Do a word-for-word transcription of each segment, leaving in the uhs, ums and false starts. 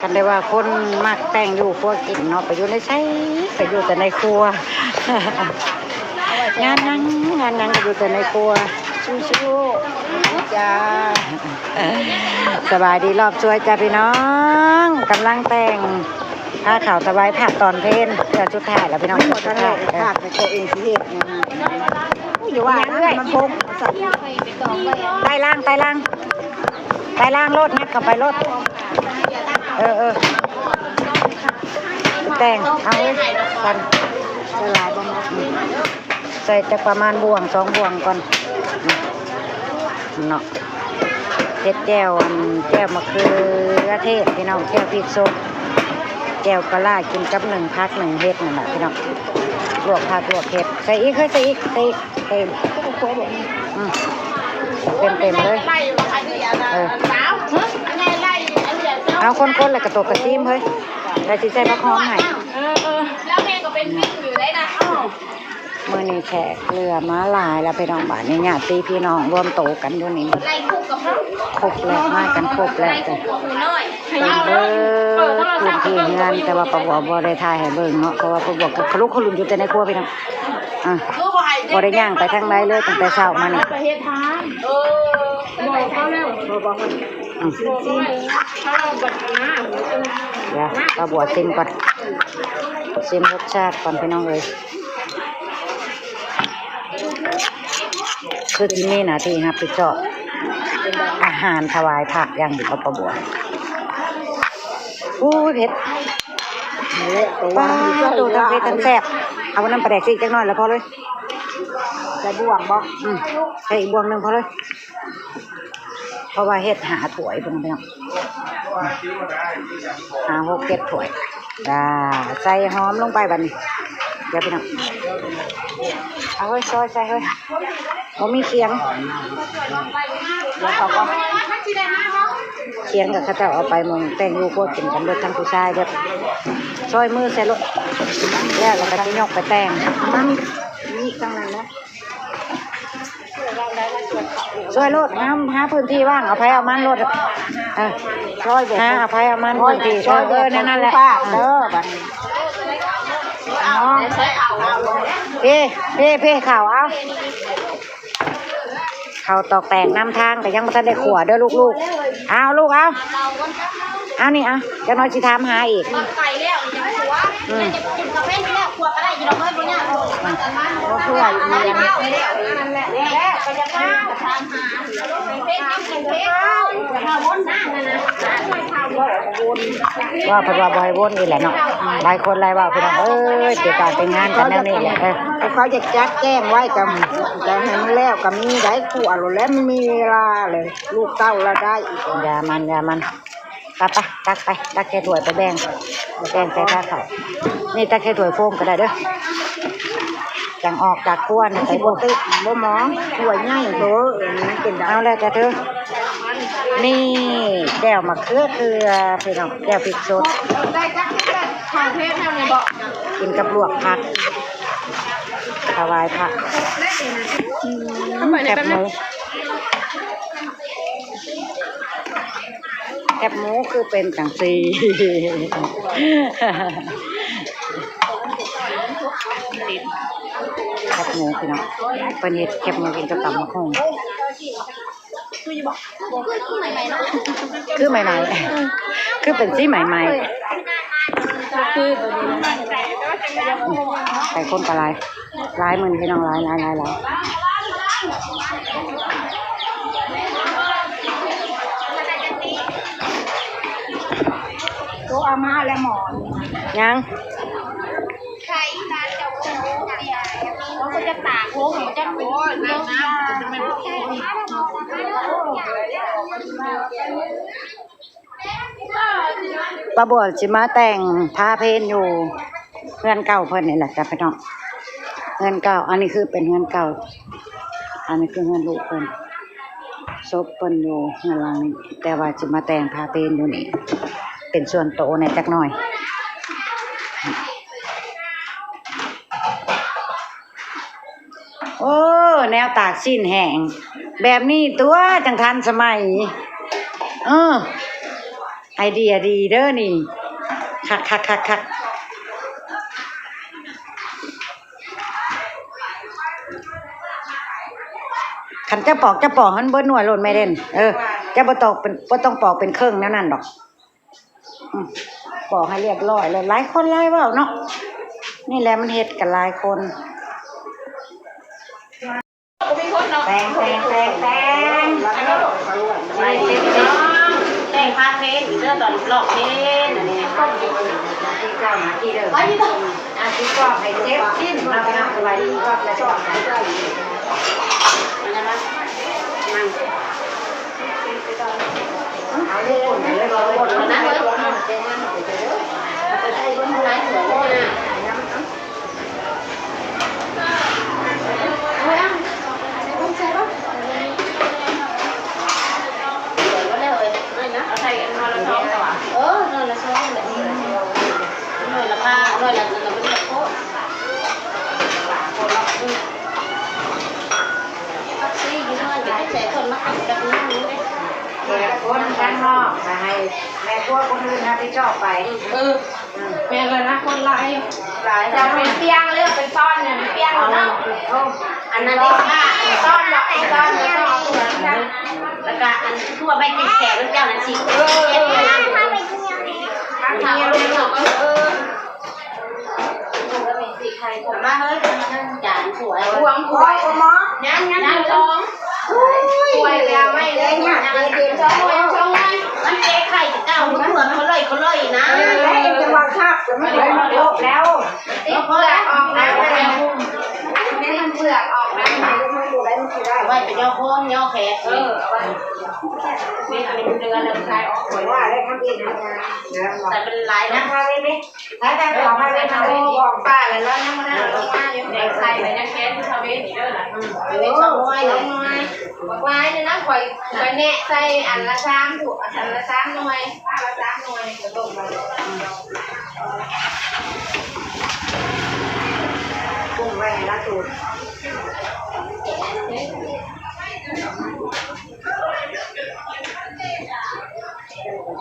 กันได้ว่าคนมักแต่งอยู่ครัวกินเนาะ ไปอยู่ในไส ไปอยู่แต่ในครัว งานหยัง งานหยังก็อยู่แต่ในครัว สู้ๆ จ้า สบายดีรอบช่วยจ้าพี่น้อง กำลังแต่ง พาเขาถวายพระตอนเพลเพื่อสุดท้ายแล้วพี่น้อง ไม่หมดแล้ว สุดท้าย เออ ขาดแต่ตัวเองสิเฮ็ดนะ อย่าว่านะ มันพก ใต้ล่าง ใต้ล่าง ใต้ล่างโลด งัดเข้าไปโลด เออ เออ แต่ง เอากัน ใส่หลายบ่มาก ใส่จักประมาณบ่วงสองบ่วงก่อน เนาะ เฮ็ดแจ่ว อัน แจ่วมะเขือเทศพี่น้อง แจ่วพริกสด แจ่วปลาร้ากินกับหนึ่งผักหนึ่งเห็ดนั่นแหละพี่น้อง ลวกผักลวกเห็ด ใส่อีก เฮ้ย ใส่อีก ใส่อีก ใส่อีก อืม เต็มๆเลย เออ เอาคนๆ แล้วก็ตกกระซิมเฮ้ย แล้วสิใส่ผักหอมให้ เออ เออ แล้วแม่ก็เป็นปิ้งอยู่ได้นะ มื้อนี้แขกเหลือมาหลายแล้วพี่น้อง บาดนี้ญาติพี่น้องรวมโตกันอยู่นี่ ไล่คุกกับเขา ครบแล้ว มากันครบแล้วจ้ะ หมูน้อย เป็นเบิดพื้นที่งาน แต่ว่าป้าบัวบ่ได้ถ่ายให้เบิ่งเนาะ เพราะว่าป้าบัวกับลูกเขาลุนอยู่แต่ในครัวพี่น้อง อ่ะ บ่ได้ย่างไปทางใดเลยตั้งแต่เช้ามานี่ ไปเฮ็ดทาน เออ บอกเขาแล้ว บอกเขา อืม บอกเขาแล้ว เดี๋ยวป้าบัวซิมก่อน ซิมรสชาติก่อนพี่น้องเอ้ย คือที่มีหน้าที่รับผิดชอบ อาหารถวายพระอย่างเดียวป้าบัว โอ้ย เผ็ด นี่แหละ ป้า ตัว ตัวทั้งเผ็ดทั้งแซ่บ เอาน้ำปลาแดกซีกจักหน่อยแล้วพอเลย จะบ่วงบ่ อืม ใส่อีกบ่วงหนึ่งพอเลย เพราะว่าเฮ็ดห้าถ้วยพุ่นพี่น้อง ห้า หก เจ็ด ถ้วย จ้า ใส่หอมลงไปบัดนี้ เดี๋ยวพี่น้อง เอาเฮ้ย ซอยใส่เฮ้ย บ่มีเขียง เดี๋ยวเขาก็ เขียงกับเขาเจ้าเอาไปหม่องแต่งอยู่ครัวกินกันเบิดทั้งผู้ชายเด้อ ซอยมือใส่โลด แล้วเราก็สิยกไปแต่ง มันมีข้างนั้นนะ ซอยโลด หา หาพื้นที่ว่าง เอาไผเอามันโลด เออ ซอยแบบ หาเอาไผเอามันพื้นที่ ซอยแบบ เออ เออ นั่นนั่นแหละ เออ บัดนี้ เนาะ เพ่ เพ่ เพ่ ข้าว เอา ข้าวตอกแตกนำทาง ก็ยังบ่ทันได้ขั่วเด้อลูกๆ เอาลูก เอา เอานี่ เอา จักหน่อยสิถามหาอีก อืม ว่าเพิ่นว่าบ่ให้วนนี่แหละเนาะ หลายคนหลายเว้าพี่น้องเอ้ย เสียการเป็นงานกันแนวนี้แหละ เออ เขาอยากจัดแจ้งไว้ก็ จะให้มันแล้วก็มีได้ขั่วโลดแล้วมันมีเวลาเลย ลูกเต้าละได้อีก อย่ามัน อย่ามัน ไปไป ตักไป ตักแค่ถ้วยไปแบ่ง แบ่งใส่ผ้าขาว นี่ตักแค่ถ้วยโฟมก็ได้เด้อ จังออกจากครัวนี่ไป สิบ่ โฟม ตึก บ่หมอง ถ้วยใหญ่โต เออ มันเป็นได้ เอาแล้วจ้ะเธอ นี่แจ่วมะเขือเทศพี่น้อง แจ่วพริกสด ได้จักแค่ข้าวเทศเท่านี้บ่ กินกับลวกผัก ถวายพระ อืม แคบหมู แคบหมูคือเป็นจังซี่ แคบหมูพี่น้อง เพิ่นเฮ็ดแคบหมูกินกับตำบักหุ่ง คือใหม่ๆ คือเป็นสีใหม่ๆ คือตัวนี้ ใส่คนก็หลาย หลายมื้อนี้พี่น้อง หลาย หลาย หลาย หลาย โตเอามาแล้วหมอน ยัง เขาก็จะตากลง มันจะเป็นเรื่องยาก ป้าบัวสิมาแต่งพาเพลอยู่เฮือนเก่าเพิ่นนี่แหละจ้ะพี่น้อง เฮือนเก่า อันนี้คือเป็นเฮือนเก่า อันนี้คือเฮือนลูกเพิ่น ศพเพิ่นอยู่เฮือนหลังนี้ แต่ว่าสิมาแต่งพาเพลอยู่นี่ เป็นส่วนโตแหน่จักหน่อย โอ้ แนวตากสิ้นแห้ง แบบนี้ตัวจังทันสมัย เออ ไอเดียดีเด้อนี่ คักคักคักคัก คันจะปอกจะปอกให้มันเบิดหน่วยโลดแม่เด่น เออ จะบ่ตอกเป็น บ่ต้องปอกเป็นครึ่งแนวนั้นดอก อืม ปอกให้เรียบร้อยเลย หลายคนหลายเว้าเนาะ นี่แหละมันเฮ็ดกันหลายคน แตง แตง แตง แตง แตง แตง แตงพาเพลงเด้อ ตอนร้องเพลงอันนี้ ที่เจ้าหน้าที่เด้อ อาชีพก็ให้เจ็บสิ้นมา มาสบายดีก็จะชอบกัน เอาเรื่องคนเรื่องคนนะเฮ้ย เออ หน่วยละซอง หน่วยละห้า หน่วยละ หน่วยละ ผักชีอยู่เฮือน จะให้ใส่คนมาหั่นกับน้ำนี่เด้ เดี๋ยวคนข้างนอกมาให้แม่ครัวคนอื่นรับผิดชอบไป เออ แม่นแล้วนะ คนหลาย หลาย จะเป็นเปียงหรือเป็นซ้อนเนี่ย เปียงเนาะ เอา อันนั้นเด้ค่ะ ซ้อนเนาะ ซ้อนเนาะ แล้วก็อันทั่วไม่กินแขกเจ้านั้นสิ เออ เออ เออ มาเฮ้ย จานสวย พวงสวย ยัง ยัง ยัง สอง สวยแล้วไม่เลย ยัง ยัง สอง สอง มันเจ๊ไข่เจ้า มันเหมือนเขาเลย เขาเลยนะ เออ แล้วเอ็มจะวางทับ แล้วมันครบแล้ว ติดเปลือกออกนะ แม่มันเปลือกออกนะ มันดูได้ มันคือได้ ไว้เป็นย่อโค้งย่อแขก เออ เอาไว้ เป็นเดือนเลย ใครออก ว่าได้ทำเองนะ แต่เป็นหลายนะ นะคะ ไม่ไม่ ถ้าได้ของมาเป็นทางโลกบอกป้าแล้ว แล้วยังไม่ได้เอาลงมาอยู่ เด็กไทยเลยยังแค้นที่ทำเองอีกเด้อนะ อืม เด็กสองร้อย สองร้อย บอกว่าเนี่ยนะ ข่อย ข่อยแนะใส่อันละสามถุง อันละสามหน่วย อันละสามหน่วย กระต้มมา อืม กุ้งไว้ให้ละตูด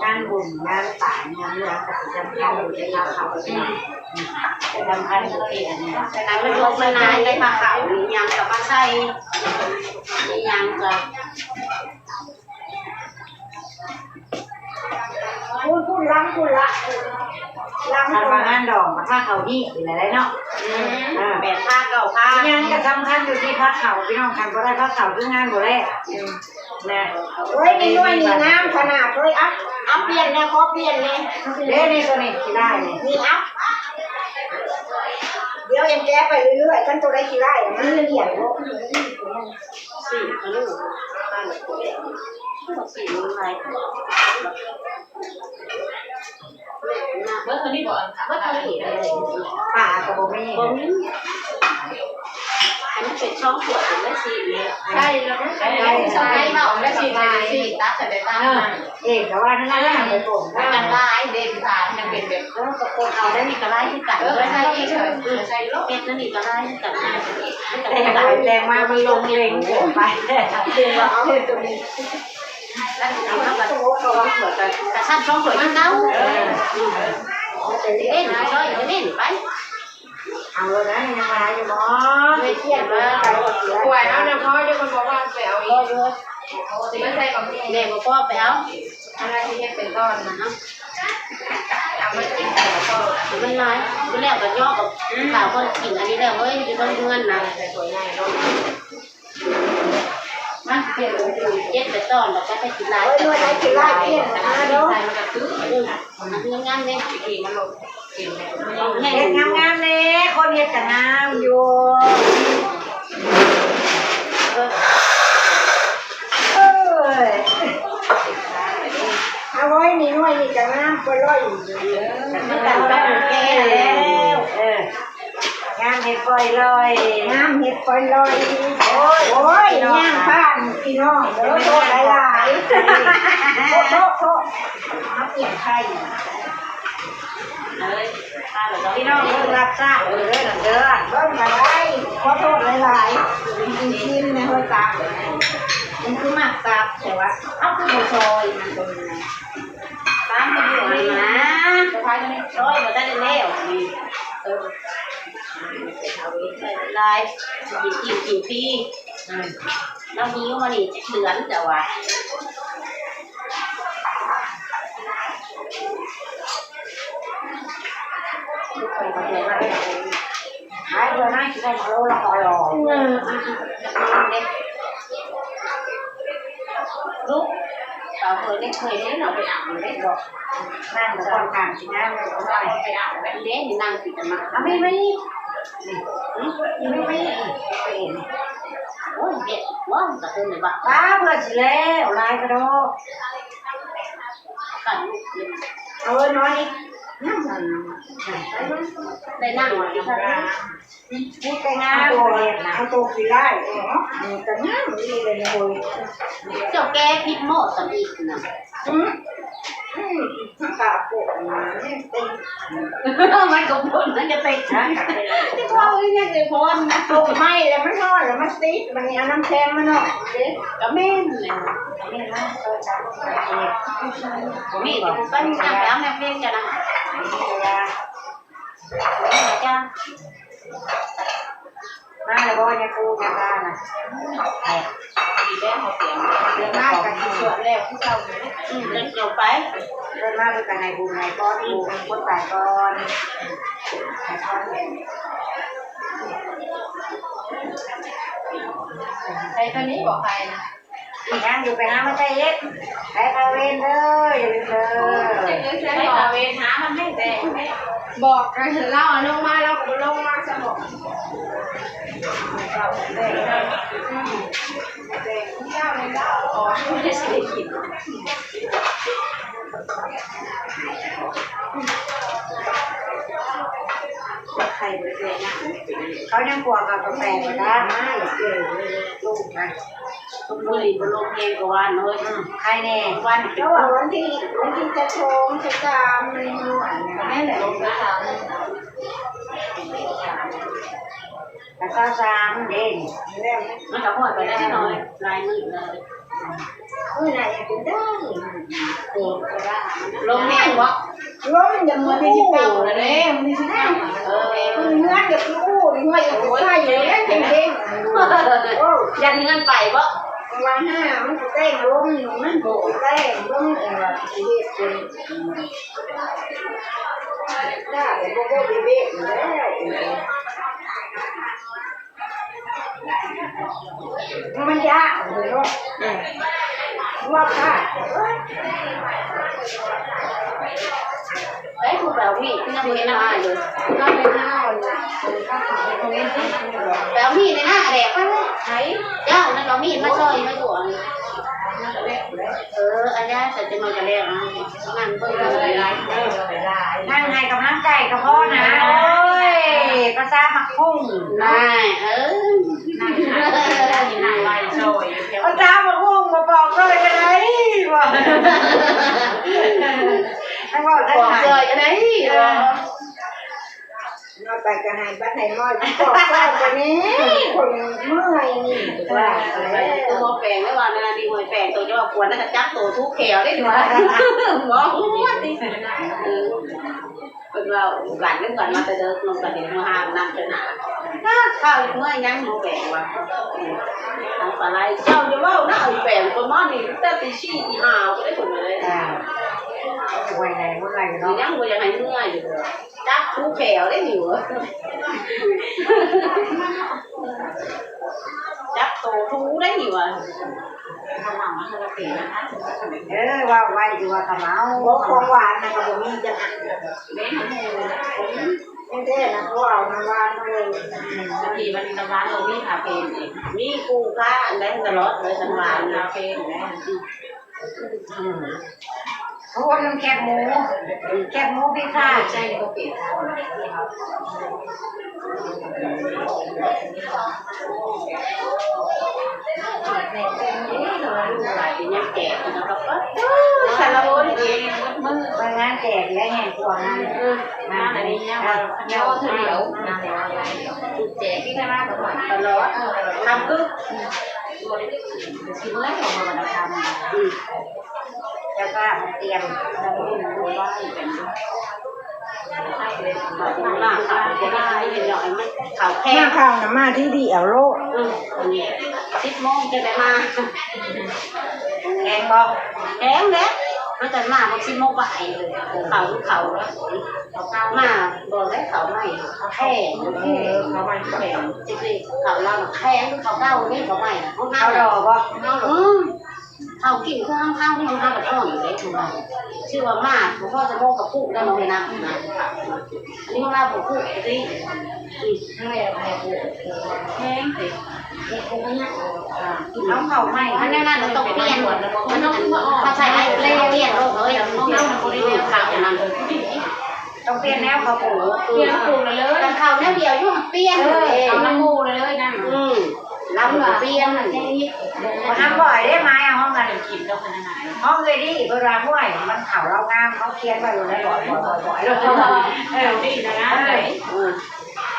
งานบุญ งานตาย งานเรื่องก็สำคัญอยู่ในเขา อืม สำคัญอยู่ที่อันนี้ แต่นั้นมันลงมานานได้มาเขา ยังกับมาใส่ ยังกับ พูด พูดล้าง พูดละ ล้าง คันว่างานดองก็พาเขานี่อยู่แล้วเนาะ อืม อ่า แปดพาเก้าพา ยังก็สำคัญอยู่ที่พาเขา พี่น้อง คันบ่ได้พาเขาคืองานบ่แล้ว อืม นะ เฮ้ย มีหน่วยนี่งามขนาด เฮ้ย อ่ะ อ่ะ เปลี่ยนแน่ ขอเปลี่ยนแน่ เด้ นี่ตัวนี้ขี้ได้นี่ นี่ อ่ะ เดี๋ยวเอ็มแก้ไปเรื่อยๆ คันตัวใดขี้ได้ มันเปลี่ยน สี่ลูก สี่ลูก เมื่อเท่านี้บ่ เมื่อเท่านี้ ปลาก็บ่มี บ่มี อันนี้เป็นช่องขวด เป็นได้สี่เลย ใช่ แล้วมันใส่ ใส่ ใส่ ใส่ ตักใส่ไปตัก เออ เอกแต่ว่านั่นแหละไปปลูก มันลายเด่นสารมันเป็นแบบ เออ ก็ปลูกเอาได้นี่ก็ลายที่ตัด เออ ด้วย ใส่อีกเถอะ เออ ใส่ลูก เม็ดนั่นนี่ก็ลายที่ตัด แต่งไปแต่งมามันลงเลงเกินไป เดี๋ยวเอาตัวนี้ แล้วเอามาแบบ กระชั้นช่องขวดที่เก้า เออ เล่นช่อยเล่นไป เอาแล้วนะ ยังมาอยู่บ่ ไม่เครียดเลย ป่วยเอานะพ่อ เดี๋ยวมันบอกว่าไปเอาอีก สิมาใส่กับพี่ แม่บอกพ่อไปเอา อะไรที่เฮ็ดเป็นต้อนนะ เอามากินต่อก็ มันหลาย มื้อแรกก็ย่อกับ อืม ข้าวคนกินอันนี้แล้วเว้ย อยู่บนเฮือนนะ ใส่ถ้วยใหญ่ลง มันเปลี่ยนเป็นเจ็ดเป็นต้อน แล้วก็จะกินหลาย เอ้ย หน่วยไหนกินหลายเปลี่ยนนะเนาะ ใส่มันก็คือ อืม งามๆ เลย เฮ็ดงามๆ แน่ คนเฮ็ดก็งามอยู่ เอ้ย เอาไว้นี่หน่วยนี่ก็งามกว่าร้อยอยู่เด้อ มันก็ต้องแก้แล้ว เออ งามเฮ็ดปล่อยลอย งามเฮ็ดปล่อยลอย โอ้ย โอ้ย พี่น้อง ย่างผ่านพี่น้องเด้อ โทษหลายๆ โทษ โทษ โทษ มาเปลี่ยนไข่ พี่น้องเพิ่งรับทราบเด้อ เด้อ เบิ่งมาได้ ขอโทษหลายๆ เป็นชิ้นๆ ในห้อยตา มันคือหมากตา แต่ว่า เอ้า คือบ่ซอยมันตรงนี้ ตามไปอยู่หั่นนะ สะพายกันนี่ โอ้ย บ่ได้แล้ว นี่ เออ เอาไว้ใส่ลาย กินกินกินฟรี อืม เราหิวมานี่จักเดือนแล้ววะ ขายเดือนหน้าสิได้มาโลละร้อยหรอ อืม ลูก สาวเพิ่นได้เคยเห็นเอาไปอาบเลยบอก นั่งก่อนกลางสินะ เอาไปอาบแบบนี้ นั่งสิจะมา เอาไม่ไม่ นี่ อืม ไม่ไม่ โอ้ย เด็ด ว้าว กระตุ้นเลยว่ะ ป้าเพื่อนสิแล้ว ลายกระโดด กันลูกเล่น เอาไว้น้อย นั่งก่อน ได้นั่งก่อน นี่ก็งาม เอาตัว เลยนะ เอาตัวขี้ไล่เนาะ อืม ก็งามดีเลยนะเว้ย เจ้าแก้พิษหมอสำอีกนะ อืม อืม มันก็ปวดนะ มันเป็น มันก็ปวด มันจะเป็น จะว่าเอาอีกอย่างเลย เพราะว่ามันตกไหม้แล้วมันร้อนแล้วมันติด มันนี่เอาน้ำแข็งมาหน่อย เด้ ก็แม่นเลย นี่นะ ก็จะ บ่มี ก็มีแต่น้ำแม่เพียงจะนะ จ้า มาแล้วบ่ ยาคูยาบ้าน่ะ ดีแล้วเขาเตรียม เดี๋ยวมากันที่สวนแล้ว คือเก่าเลย อืม เดี๋ยวไป เดินมาเพื่อกันให้บุญให้พร บุญคนตายก่อน ให้พร ใส่ตัวนี้บอกใครนะ อีกอย่างอยู่ไปหามาใส่เอ็ด ไปตระเวนเด้อ อย่าลืมเด้อ ไปตระเวนหามันไม่แตก บอกกันเล่าเอาลงมา เราก็ลงมาสงบ เจ้าเลยเล่า อ๋อ ไม่ใช่กิน ไข่บริเวณนะ เขายังกลัวกับกาแฟอยู่นะ ลูกนะ บุหรี่บ่ลงเองก็ว่าเนอะ อืม ใครแน่ วัน เจ้าว่าวันที่ วันที่จะโทงจะตามเมนูอันนี้ แม่นแหละ ลงไปตาม แล้วก็ตามเด่น มันก็หมดไปได้น้อย ลายมือเลย เออ น่าจะเป็นได้ โอ้ ลงแห้งบ่ ลมยังมันไม่สิเก่าเลย มันไม่สิเก่า เออ มันเฮือนกับลูก มันเฮือนกับลูกใครอยู่แล้วเก่งๆ โอ้ ยันเงินไปบ่ วันห้ามันก็แต่งลมอยู่ มันโบกแต่งลมเองว่าสิเฮ็ดเป็น ได้ บ่บ่เบะๆ อยู่แล้ว มันยากเลยเนาะ อืม ว่าค่ะ ไอ้ผู้แปลมีดที่นั่งเห็นหน้าอยู่ นั่งเห็นหน้าอยู่ แปลมีดในหน้าแดกไปเลย ไหน เจ้านั่นเอามีดมาซอยมาอยู่อันนี้ เออ อันนี้ใส่จะมากระแลงนะ นั่งเบิ่ง นั่งให้กำลังใจกับพ่อนะ โอ้ย ภาษาหมากฮุ่ง ได้ เออ นั่งไหว้ซอย ภาษาหมากฮุ่งมาบอกซอยกันได้บ่ ให้บอกได้ บอกซอยกันได้บ่ นอนไปก็ให้บัดให้มอย บอกซอยกันนี่ คนเมื่อยนี่ ว่า ตัวแปลงแล้วว่านาดีหวยแปลงตัวจะว่าควรน่าจะจับตัวทุกแขวได้ดีว่า บอกว่าติ เออ เพิ่นว่าหลานนึงกันมาแต่เดิกลงไปเห็นมาห้ามนั่งไปหนา ถ้าข้าวเมื่อยยังบ่แปลงว่า อืม ทางปลาไหล เจ้าอย่าเว้านะ เอาแปลงคนมานี่ตั้งแต่ตีสี่ตีห้าก็ได้คนมาเลย อ่า ไว้ไหนเมื่อยเนาะ ยังบ่อยากให้เมื่อยอยู่เลย จับทุกแขวได้อยู่ จับโตทุกได้อยู่อะ เออ ว่าไว้อยู่ว่าขะเมา บ่ ของหวานนะก็บ่มีจังอะ แม่นบ่ แม่นแท้นะ เขาเอาน้ำหวานมาเลย อืม บางทีมันน้ำหวานเรามีคาเฟอีนเอง มีคู่ค้าอันใดตลอดเลยน้ำหวานคาเฟอีนนะ อืม อืม โอ้ย น้ำแคบหมู แคบหมูพิซซ่า ใช่ก็เปลี่ยน ยังแก่นะครับ สารพัด เออ มางานแจกและแห่งครัวงาน เออ งานอันนี้เนี่ย อ่ะ ย่อเธอเดียว แจกที่คณะตลอด ทำคือ อืม แล้วก็เตรียมน้ำมันไว้กัน มาเขาก็ได้เนาะ มันเขาแพ มาง ข่าวนะมาที่ดีเอาโลด อืม อันนี้ สิบโมงจะได้มา แพงบ่ แพงเด้ มันจะมาบางสิบโมงบ่ายเลย เขาเขาแล้ว มาบอกแล้วเขาไม่ เขาแพง เออ เขาไม่แพง จริงๆ เขาเราน่ะแพง เขาเก่านี่เขาไม่ เขา เขาดอกบ่ อืม เขากินเครื่องข้าวที่มันก็ต้องอยู่ได้ทุกวัน ชื่อว่ามา หลวงพ่อจะโมกกับปุ๊ได้มาเลยนะ อันนี้มาปุ๊สิ แม่แม่ปุ๊แม่งสิ น้องเขาใหม่ อันนั้นน่ะต้องเปลี่ยน มันต้อง ถ้าใส่ได้เปลี่ยนโลกเลย น้องเขาไม่ได้เรียนข่าวนั้น ต้องเปลี่ยนแนวเขาปุ๊ เปลี่ยนปุ๊เลย แต่เขาแนวเดียวอยู่เปลี่ยน เออ เลย เอาน้ำมูเลยนะ อืม เราเปลี่ยน บ่ทำบ่อยได้ไหมอะ ห้องกันกินก็ขนาดนั้น ห้องเลยดิ เวลาห้วย มันเขาเล่างาม เขาเขียนไว้อยู่ในบ่อยๆๆๆ เออ ดีนะ เออ เออ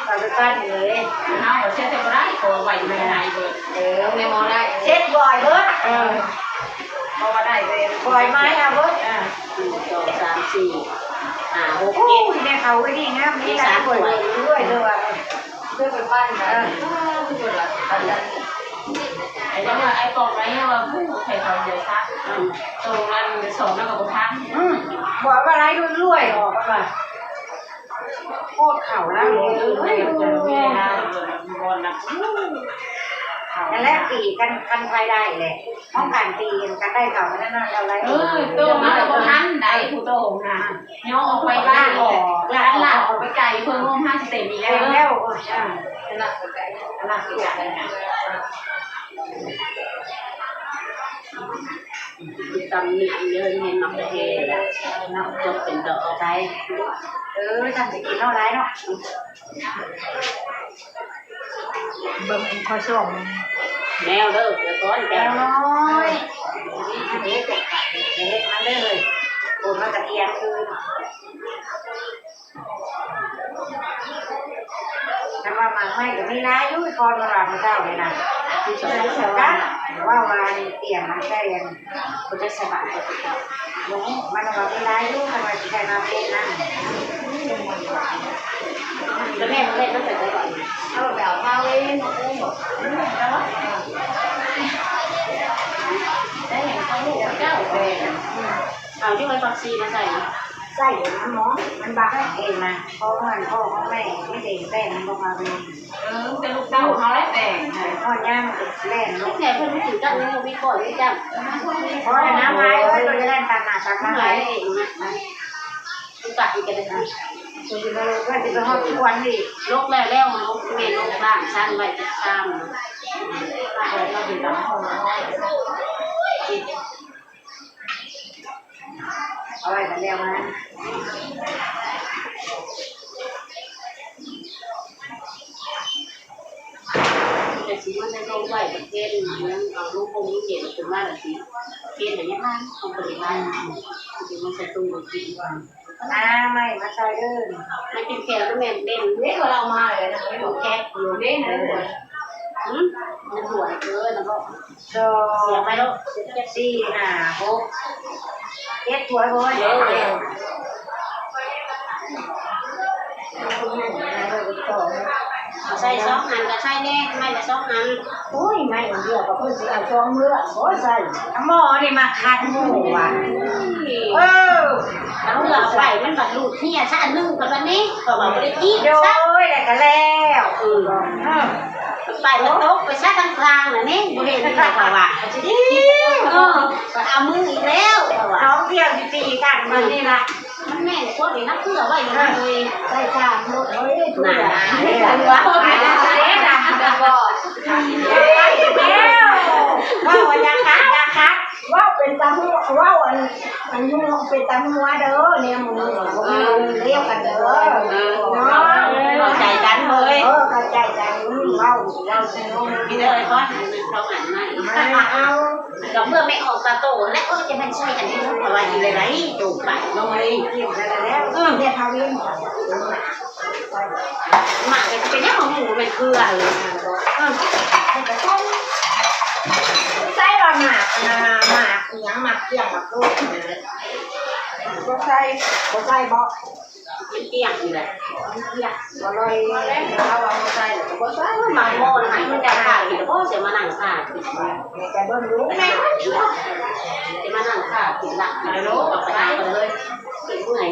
เราไปปั้นเลย เอาเชื่อใจบ่ได้ ขอไหวไม่หายเลย เออ ไม่มองได้ เช็ดบ่อยเบิด เออ เพราะว่าได้เลย บ่อยไหมอะเบิด อ่า หนึ่ง สอง สาม สี่ ห้า หก โอ้ เจ็ด ย เนี่ยเขาไว้ดีงาม มี มีสาม สาม ตัว ตัว ด้วยเลยว่ะ เพื่อไปปั้นนะ เออ ไอ้เรื่องว่าไอ้ปองไอ้เนี่ยว่าผู้ใครเขาเยอะซะ อืม ตรงนั้นสองแล้วก็บ่ทัน อืม บอกว่าอะไรรวยๆ ออกมา โคตรเขาแล้ว เออ เออ เออ เออ เออ บอลนะ นั่นแหละตีกัน กันไฟได้แหละ ป้องกันตีกันได้เขานั่นน่ะ เราไล่ เออ ตรงนั้นก็บ่ทันได้ผู้โตนะ ย่อออกไปบ้านออก ร้านหลักออกไปไกล เพิ่งร่วมห้าสิบเซนนี่ เอ แล้ อ ว แล้ว อ่า หลักไปไกล หลักไปไกลนะ ตำหนิเยอะ เห็นหมักเทศแล้ว เนาะ จบเป็นดอกเอาไป เออ ทำจะกินเท่าไรเนาะ เบิ่งข้อสอง แนวเด้อ เดี๋ยวก่อน แนวน้อย เด็ก เด็ก มันเลย โอนมากระเทียมคือ แต่ว่าหมากไม้ก็มีหลายอยู่ ก่อนเวลามื้อเช้านี่นะ คือสอง จ้ะ ว่าว่านี่เตรียมมาใส่อัน พุทธสวัสดิ์ บ่ฮู้ มันว่ามีหลายอยู่ คันว่าสิใส่มาเป็นนั่น แล้วแม่ แม่ต้องใส่ใจก่อน เอาแบบเอามาเลย ได้เห็นเขาลูกเจ้าเลย เอาที่ไว้ผักชีมาใส่ ใส่อยู่นะหมอ มันบักเองนะ เพราะว่าพ่อของแม่ไม่ได้แต่ง มันบอกว่าเป็น เออ แต่ลูกเต้าเขาได้แต่ง พ่อย่ามันเป็นแล่น ลูกแม่เพิ่นไม่ถึงกัน ยังบ่มีก่อนเลยจ้ะ เพราะน้ำไม้ไว้โดยแล่นตามหน้าตาม น้ำ ทาง ไม้เองนะ รู้จักอีกกันเลยค่ะ คุณจะมาลงก็จะไปห้องครัวนี่ ลกแล้วแล้ว ลกแม่ลกบ้าน สร้างไว้จะสร้าง เอาไว้กันแล้วนะ แต่สิมันได้ลงไว้ประเทศนี้นะ เอาลูกคงลูกเย็นขึ้นมาแล้วสิ เทศอย่างนี้มันคงปฏิบัติ สิมันใส่ตู้กิน อ่า ไม่มาซอยเดิน ไม่กินแก้วก็แม่นเด่น นี่ก็เรามาเลยนะ ไม่บอกแคบอยู่ เด่นเลย อืม มันหวยเกินแล้วก็ สอง เสียไปแล้ว สี่ ห้า หก เจ็ด ถ้วย บ่ เออ ใส่สองอันก็ใส่แน่ ไม่ละสองอัน โอ้ย ไม่อันเดียวก็เพิ่นสิเอาสองมื้อ โอ้ย ใส่ หมอนี่มาคัดหมูว่ะ เออ เอาเหือไป มันบัดหลุดเหี่ยซะอันหนึ่ง ก็บัดนี้ ก็ว่าบ่ได้กิน โด ซะ ย แล้วก็แล้ว อืม เออ ไปมันตกไปซะทางกลางน่ะนี่ บ่เห็นนี่เขาว่า เออ ก็เอามืออีกแล้วเขาว่า น้องเที่ยวสิตีกันมื้อนี้ล่ะ มันแม่นโคตรนี่นะ เพื่อไว้อยู่นะเว้ย ใส่จานโลดเฮ้ย น่ะ เด้อ เด้อ เว้าว่าอย่าคัด อย่าคัด เว้าเป็นตาหัว เว้าอัน อันนี้เป็นตาหัวเด้อ เนี่ยหมู่ เออ เรียกกันเด้อ เออ เนาะ เข้าใจกันเว้ย เออ เข้าใจกัน เว้า เว้า มีแต่อะไรก็เขาหันมา มาเอา ก็เพื่อไม่ออกตาโตแล้ว ก็จะมันใช่กันที่เขาว่าอยู่เลย จูบปากน้อย เออ เนี่ยพาเล่น หมาก็จะเป็นเนี่ยของหมูเป็นเครือเลย เออ ใส่ว่าหมากอันนั้นน่ะ หมากอิหยัง หมากเกี้ยง หมากลูกนะ บ่ใส่ บ่ใส่บ่ มันเกี้ยงอยู่แหละ มันเกี้ยง บ่อร่อย เอาว่าบ่ใส่ บ่ใส่ มันหมากโมนะ ให้มันจะขาดอีก บ่จะมานั่งขาด แม่ก็เบิ่งอยู่ แม่ก็อยู่ จะมานั่งขาดกินหลักกินโลก เอาไปหากันเลย เมื่อย เมื่อย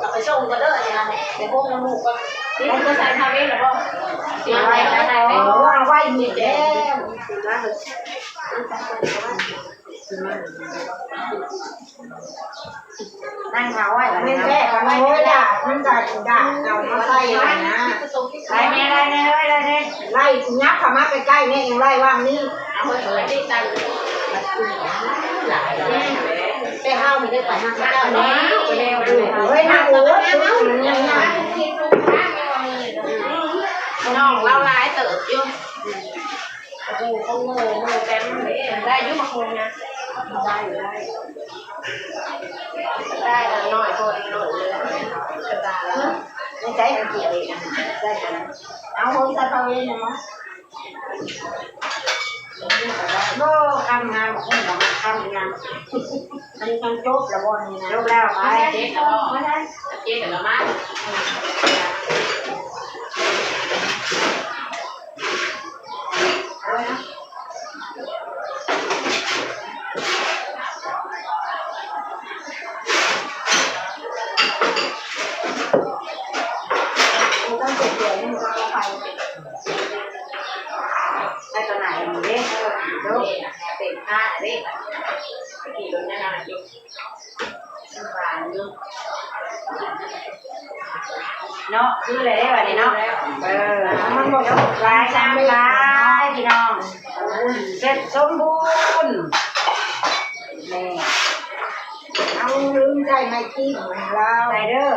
เราไปส่งก็เด้อเนี่ยนะ ไปพวกน้ำมูกก็ นี่มันก็ใส่ทาเวสหรือเปล่า เสียงอะไรอะไรอะไร เออ เอาไว้นี่แหละ นั่งเอาไว้ มันแรกมันไม่ได้ มันจะด่าเอามาใส่ไว้นะ ไล่แม่ไล่แม่ไล่ไล่แม่ ไล่ยับเข้ามาใกล้ๆ แม่เองไล่ว่างนี่ เอาไว้ไว้ที่ตัน แต่เฮาไม่ได้ไปหาเขาเจ้าเนาะ เฮ้ย นั่งเออ น้องเราหลายเติบอยู่ โอ้โห เขาโง่โง่แกมเลย ได้อยุ่งมาคงนะ ได้อยู่ได้ ได้ละหน่อยคนหน่อยเลย ไม่ใช่เกี่ยวเองนะ ได้กัน เอาคนซาเปาเองเนาะ โลกคำงามของหมอคำงาม มันมันจบแล้วบ่นี่นะ จบแล้ว ไป เจ๊กับเรา เจ๊กับเรามา มันต้องเจ็บเดือนมันก็เอาไป ไปตัวไหนมันเด้อ เต็มผ้าเด้อ ขี่รถแน่นอนอยู่ สบายอยู่ เนาะ คืออะไรได้บัดนี้เนาะ เออ มันบอก หลาย สาม หลาย พี่น้อง เสร็จสมบูรณ์ แม่ เอาลืมใส่ไม้จิ้มของเรา ใส่เด้อ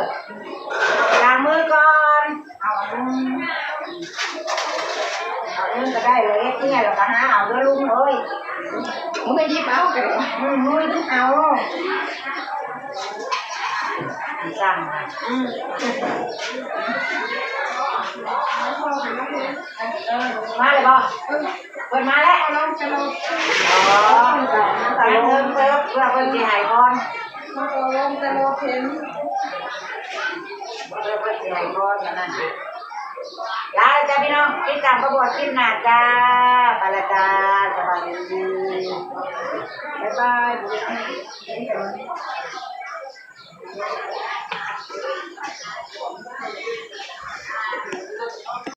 ล้างมือก่อน เอาอันนึง เอาอันนึงก็ได้เลย เนี่ยเราก็หาเอาเด้อลุงเอ้ย มึงไปหยิบเอากัน อืม มึงหยิบเอา สั่ง อืม มาเลยบ่ เพิ่นมาแล้ว ลงสโลป อ๋อ ลงเพิ่มเพื่อเพิ่นสิให้พร มาลงสโลปเห็น เพื่อเพิ่นสิให้พรกันนั่น ลาแล้วจ้าพี่น้อง ติดตามขบวนคลิปหน้าจ้า ไปละจ้า สบายดี บ๊ายบาย